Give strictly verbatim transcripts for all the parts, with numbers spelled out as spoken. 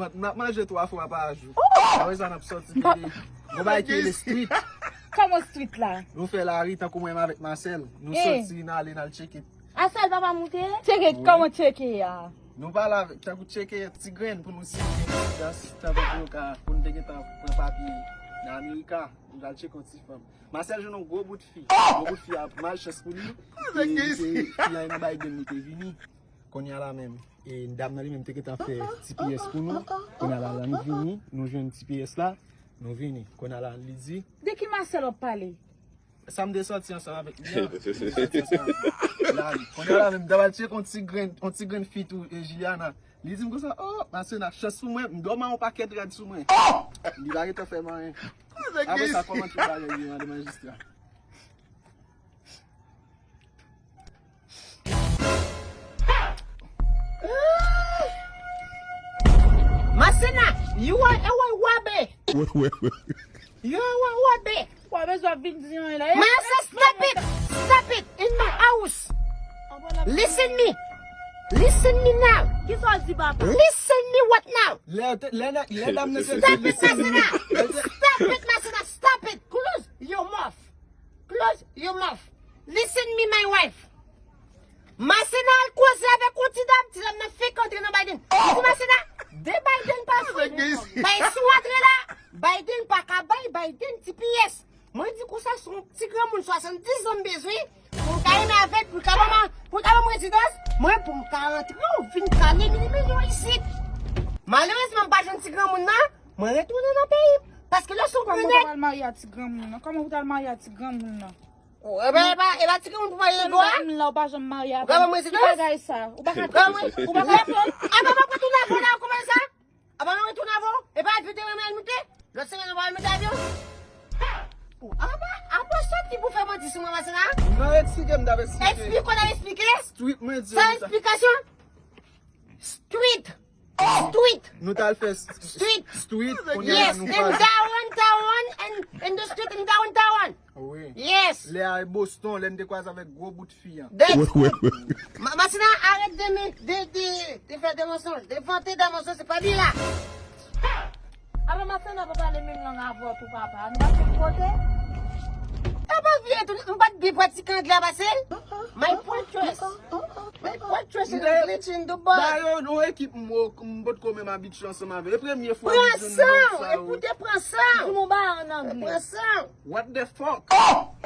vant. N ap manje twa fwa pa jou. Apre sa, n ap sòti tande. Gon bagay ki rele street. Kòman street la? Nou fè lari tankou mwen menm avèk Marcel. Nou sòti, n ale, n al tcheke. Asèl papa moute? Tcheke, kòman tcheke a? Nou pale avèk, tankou tcheke ti grenn pou nou si gen ti dans, tankou pou yo ka, pou nou te gentan pran papye nan Amerika. Nou al tcheke yon ti fanm. Marcel jwenn yon gwo bout fi. Gwo bout fi a, malchans pou li. E, e, fi a nan Biden li te vini. Kounye a la menm. E dam nan li menm te gentan fè ti pyès pou nou. Kounye a la, la nou vini, nou jwenn ti pyès la, nou vini. Kounye a la, li di. De ki Marcel w ap pale? Sa m te sòti ansanm avèk li an. M te sòti ansanm avèk li. La, kounye a la menm, m t ap al tcheke yon ti grenn, yon ti grenn fi tou, e Juliana. Li di m konsa, oh, Marcena, chans pou mwen, m dòmi yon pakèt rad sou mwen. Li pa gentan fè m anyen. Apre sa, kòman tout bagay ye, madan majistra? Masena, you are a wabe. You are a wabe. Wa bezwen vin di yon la. Masena, stop it. Stop it in my house. Listen me. Listen me now. Kisa w di papa? Listen me what now? Lè, lè, lè dam nan te di, stop it, Masena. Stop it, Masena. Stop it. Close your mouth. Close your mouth. Listen me, my wife. Masena al koze avèk yon ti dam, ti dam nan fenk antre nan Biden. Li di Masena, de Biden pa fou. Bay si w antre la, Biden pa ka bay Biden ti pyès. Mwen di konsa, se yon ti granmoun swasanndiz an m bezwen, pou m ka renmen avèk, pou l ka ban mwen, pou l ka ban mwen rezidans, mwen pou m ka rantre, ou vin kale minimizyon isit. Malerezman, m pa jwenn ti granmoun nan, mwen retounen nan peyi m. Paske lè w se yon grenèg. Kòman w ta pral marye a ti granmoun nan? Kòman w ta pral marye a ti granmoun nan? Oh, e pa, e pa, e pa ti granmoun pou marye nan dwa? Ou pa janm marye avè m. Ou ka ban mwen rezidans? Ki bagay sa? Ou pa ka, ou pa ka pran. Apa m ap retounen avè w la, ou konprann sa? Apa m ap retounen avè w? E pa avyon te renmen al moute? Lòt semèn ou pa al moute avyon? Oh, apa, apa sòti pou fè manti sou mwen, Masena? Non, eksplike m, dam, eksplike. Eksplike, w ap eksplike? Street, mwen di. San eksplikasyon? Street. Street. Nou t al fè s-, s-, street. Street, kounye a la nou pale. Yes, in downtown, in, in the street in downtown. Wi. Yes. Lè a e Boston, lè n te kwaze avèk gwo bout fi an. That's good. Ma-, Masina, arèt de, de, de, de fè de mansonj. De vante de mansonj, se pa byen la. Apa Masina pa pale menm lang avè w tou, papa? Nou pa menm kote? Apa vye tou, m pa t byen pratike anglè a pase l. My poor choice. My poor choice is glitching the ball. Ba yo, yon ekip m, m potko menm abitye ansanm avè l. E premye fwa m jwenn nèg sa yo. Pran san, epi w te pran san. Di m yon bagay an anglè. Pran san. What the fuck?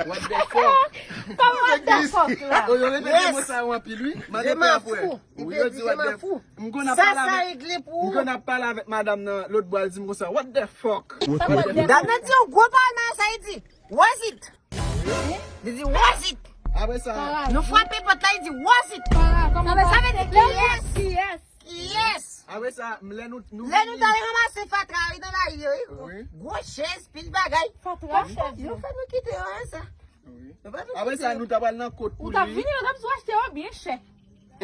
What the fuck? Kòman what the fuck la? Oh, yo repete mo sa yo anpil, wi. Mande pè apre. Wi, yo di what the fuck. M konn ap pale avèk, m konn ap pale avèk madanm nan lòt bò, l di m konsa, what the fuck? Dam nan di yon gwo pawòl, men sa li di, was it? Li di, was it? Apre sa, nou frape pòt la, li di, was it? Sa vle di, ki yès? Ki yès? Apre sa, lè nou, nou, lè nou t al ranmase fatra yo nan lari yo, wi. Wi. Gwo chèz, pil bagay. Fatra, chèz yo. Yo fè nou kite yo, sa. Wi. Apre sa, nou t ap al nan kot pou li. Ou t ap vini, yo t ap sou achte yo byen chè.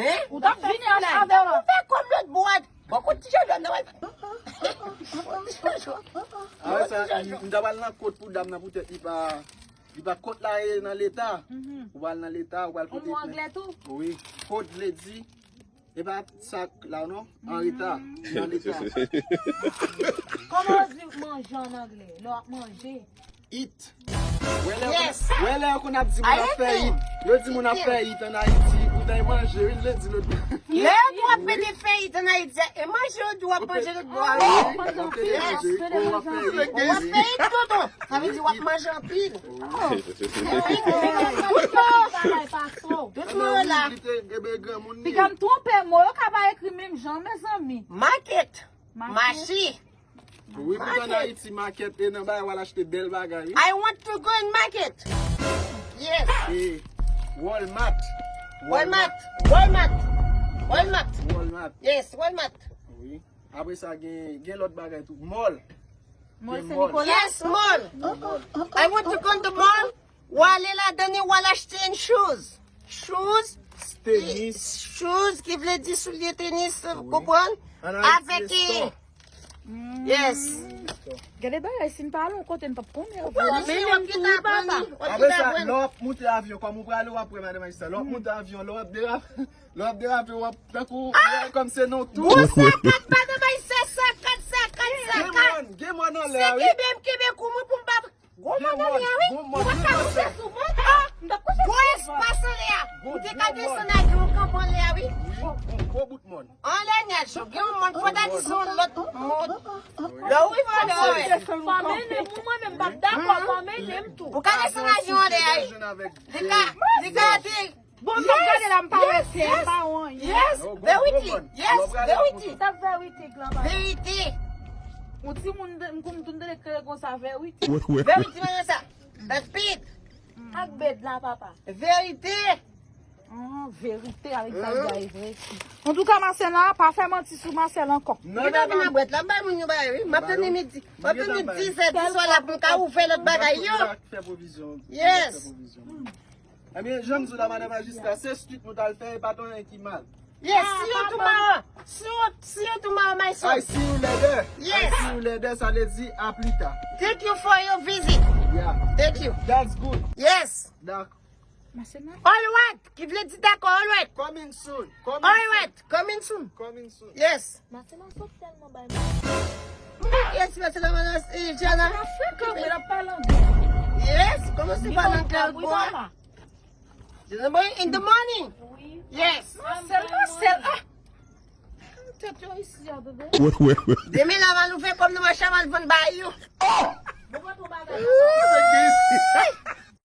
Hein? Ou t ap vini avè yo. Ou fè kòm lòt bò a. Bon, kot ti jòjò nan wè. Apre sa, m t ap al nan kot pou dam nan poutèt li pa, li pa kot la ye nan leta. Ou al nan leta, ou al kote. Ou anglè tou? Wi. Kot vle di, e pa sa la non, an reta, nan leta. Kòman w di manje an anglè? Lè w ap manje. Eat. Wè lè, wè lè yo konn ap di moun ap fè it. Yo di moun ap fè it an Ayiti. Ay manje, wi, lendi lòt bò. Lè w ap mete feyit ann Ayiti, e manje w di w ap manje lòt bò a, wi. Ou ap fè manje, wi. Ou ap fè feyit. Ou ap fè feyit, tonton. Sa vle di w ap manje anpil. Tout moun la. Piga m twonpe mo, yo ka pa ekri menm jan, mezanmi. Market. Mache. Wi, pou ann Ayiti, market e nan bagay, w al achte bèl bagay, wi. I want to go in market. Yes. E Walmart. Walmart. Walmart. Walmart. Walmart. Yes, Walmart. Wi. Apre sa, gen, gen lòt bagay tou. Mall. Mall Sen Nikola? Yes, mall. I want to go in the mall. W ale ladan li, w al achte yon shoes. Shoes. Tenis. Shoes, ki vle di soulye tenis, konprann? Avèk e. Yes. Gade bagay, si n pa ale yon kote, n p ap konnen. Ou pral ese w ap kite aprann li. Apre sa, lè w ap moute avyon, kòm ou prale, w ap wè madan majistra. Lè w ap moute avyon, lè w ap derape, lè w ap derape, w ap tankou, kòm se nan tou. Gwo sakat, madan majistra, sakat, sakat, sakat. Gen mòn, gen mòn anlè a, wi. Se kenbe m kenbe kou mwen pou m pa Gwo mòn anlè a, wi. Ou pa ka kouche sou mòn. Ah, m t ap kouche sou mòn. Gwo espas anlè a. Ou te ka desann avyon kanpe anlè a, wi. Wi, yon gwo bout mòn. Anlè nyaj yo, gen yon mòn fò ta di se yon lòt mòn. Lè w rive anlè a, wi. Fò mennen m, mwen menm m p ap dakò, fò mennen m tou. Ou ka desann avyon anlè a, wi. Li ka, li ka ateri. Bon, m ap gade la, m pa wè se, m pa wè anyen. Yes, verite. Yes, verite. Sa verite, granpa. Verite. Yon timoun, m konn tande l kreye konsa, verite. Verite, men sa. That's big. Ak bed la, papa. Verite. Ah, verite avèk bagay vre. Antouka, Marcela, pa fè manti sou Marcel ankò. Non, non, non. Bwèt la, m bay moun yo bagay, wi. M ap tande midi. M ap tande dizè, diswa la pou m ka ouvè lòt bagay yo. Fè pwovizyon. Yes. Ebyen, jan m di w la, madan majistra, se street nou t al fè, e pa t anyen ki mal. Yes, see you tomorrow. See you, see you tomorrow, my son. I see you later. Yes. I see you later, sa vle di a pli ta. Thank you for your visit. Yeah. Thank you. That's good. Yes. Dakò. All right, ki vle di dakò, all right. Coming soon. Coming soon. All right, coming soon. Coming soon. Yes. Masema sot tèlman bay mwen. Yes, Masema, eh, Jana. Masema fou, kè mwen ap pale anglè. Yes, kòman se pale anglè, boy? Jana, boy, in the morning. Wi. Yes. Masema, Masema, ah. Tèt yo isi a, bebe. Demen la, m al ouvè kòm nan mache, m al vann bay yo. Bon, mwen tou bagay.